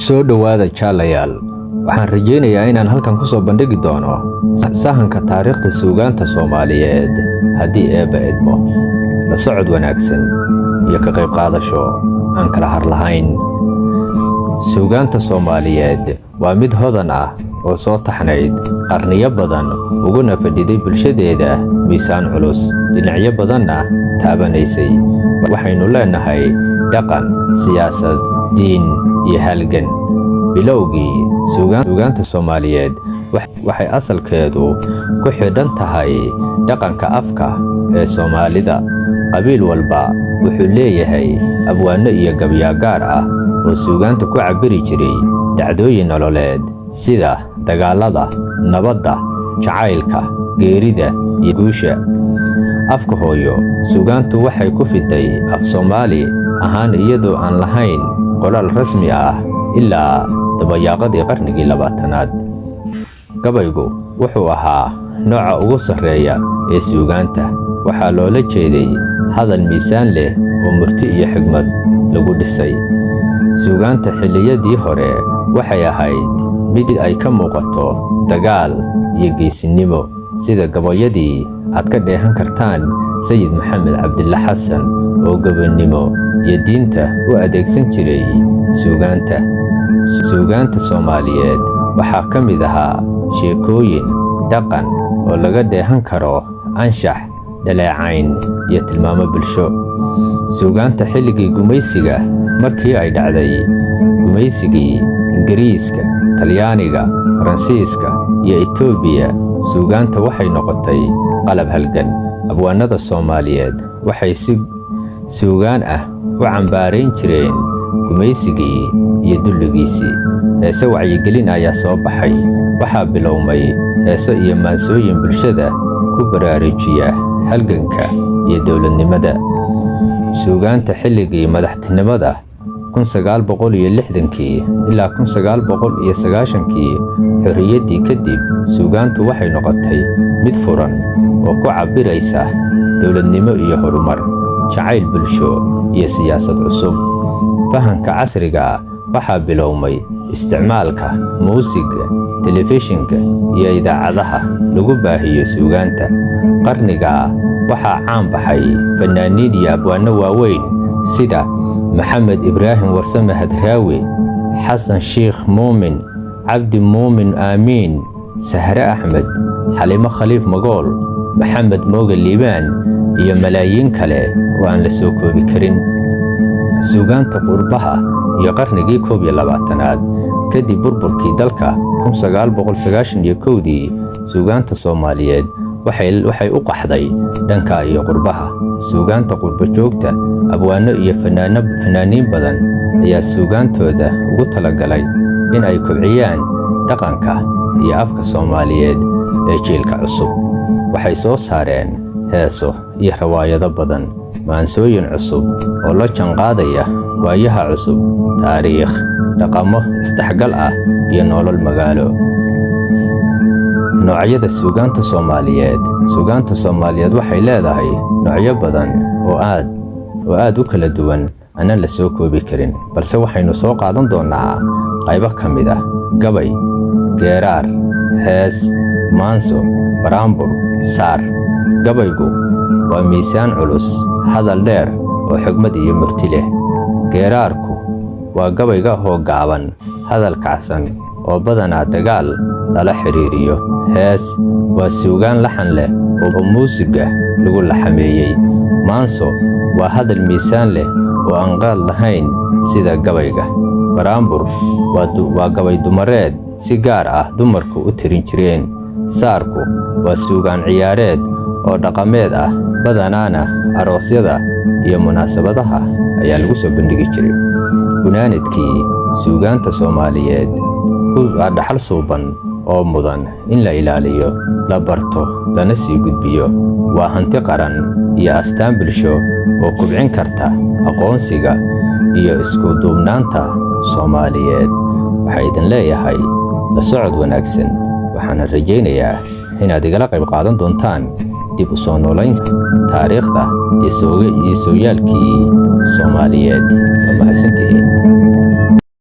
Soo dhowaada, jaalayaal. Waxaan rajaynayaa inaan halkan ku soo bandhigi doono sahanka taariikhda suugaanta Soomaaliyeed, haddii Eebba idmo. La socod wanaagsan iyo ka qayb qaadasho aan kala har lahayn. Suugaanta Soomaaliyeed waa mid hodan ah oo soo taxnayd qarniyo badan, uguna fadhiday bulshadeeda miisaan culus, dhinacyo badanna taabanaysay. Waxaynu leenahay dhaqan, siyaasad, diin iyo halgan. Bilowgii suugaanta Soomaaliyeed waxay asalkeedu ku xidhan tahay dhaqanka afka ee Soomaalida. Qabiil walba wuxuu leeyahay abwaano iyo gabyaa gaar ah oo suugaanta ku cabbiri jiray dhacdooyin nololeed sida dagaalada, nabadda, jacaylka, geerida iyo guusha. Afka hooyo suugaantu waxay ku fiday af Soomaali ahaan, iyadoo aan lahayn qoraal rasmi ah ilaa dabayaaqadii qarnigii 20aad. Gabaygu wuxuu ahaa nooca ugu sarreeya ee suugaanta. Waxaa loola jeeday hadal miisaan leh oo murti iyo xigmad lagu dhisay. Suugaanta xilliyadii hore waxay ahayd mid ay ka muuqato dagaal iyo geesinimo, sida gabayadii aad ka dheehan kartaan Sayid Maxamed Cabdille Xasan oo gobonnimo iyo diinta u adeegsan jiray suugaanta. Suugaanta Soomaaliyeed waxaa ka mid ahaa sheekooyin dhaqan oo laga dheehan karo anshax, dhaleecayn iyo tilmaamo bulsho. Suugaanta xilligii gumaysiga. Markii ay dhacday gumaysigii Ingiriiska, Talyaaniga, Faransiiska iyo Itoobiya, suugaanta waxay noqotay qalab halgan. Abwaanada Soomaaliyeed waxay si suugaan ah u cambaarayn jireen gumaysigii iyo dulligiisii. Heese wacyigelin ayaa soo baxay. Waxaa bilowmay heeso iyo maansooyin bulshada ku baraarujiya halganka iyo dowladnimada. Suugaanta xilligii madaxtinimada, 1960kii ilaa 1990kii. Xorriyaddii kadib, suugaantu waxay noqotay mid furan oo ku cabbiraysa dowladnimo iyo horumar, jacayl bulsho iyo siyaasad cusub. Fahanka casriga waxaa bilowmay isticmaalka muusigga, telefishinka iyo idaacadaha lagu baahiyo suugaanta. Qarniga waxaa caan baxay fanaaniin iyo abwaano waaweyn sida Maxamed Ibraahim Warsame Hadraawi, Xasan Sheikh Muumin, Cabdi Muumin Aamiin, Sahre Axmed, Xalimo Khaliif Magool, Maxamed Mooge Liibaan iyo malaayiin kale oo aan la soo koobi karin. Suugaanta qurbaha iyo qarnigii 21aad. Kadib burburkii dalka 1991dii, suugaanta Soomaaliyeed waxay u qaxday dhanka iyo qurbaha. Suugaanta qurbo joogta, abwaano iyo fanaaniin badan ayaa suugaantooda ugu talagalay in ay kobciyaan dhaqanka iyo afka Soomaaliyeed ee jiilka cusub. Waxay soo saareen heeso iyo rawaayado badan, maansooyin cusub oo la janqaadaya waayaha cusub, taariikh, dhaqamo isdhexgal ah iyo nolol magaalo. Noocyada suugaanta Soomaaliyeed. Suugaanta Soomaaliyeed waxay leedahay noocyo badan oo aad u kala duwan aanan la soo koobi karin, balse waxaynu soo qaadan doonnaa qaybo ka mid ah: gabay, geeraar, hees, maanso, baraambur, saar. Gabaygu waa miisaan culus, hadal dheer oo xigmad iyo murti leh. Geeraarku waa gabayga oo gaaban, hadal kacsan oo badanaa dagaal lala xidhiiriyo. Hees waa suugaan laxan leh oo muusigga lagu laxameeyey. Maanso waa hadal miisaan leh oo aan qaad lahayn sida gabayga. Baraambur waa gabay dumareed si gaar ah dumarku u tirin jireen. Saarku waa suugaan ciyaareed oo dhaqameed ah, badanaana aroosyada iyo munaasabadaha ayaa lagu soo bandhigi jiray. Gunaanadkii, suugaanta Soomaaliyeed waa dhaxal suuban oo mudan in la ilaaliyo, la barto, lana sii gudbiyo. Waa hanti qaran iyo astaan bulsho oo kubcin karta aqoonsiga iyo isku duubnaanta Soomaaliyeed. Waxaa idin leeyahay la socod wanaagsan, waxaana rajaynayaa inaad igala qayb qaadan doontaan dib u soo noolaynta taariikhda iyo sooyaalkii Soomaaliyeed. Waa mahadsantihiin.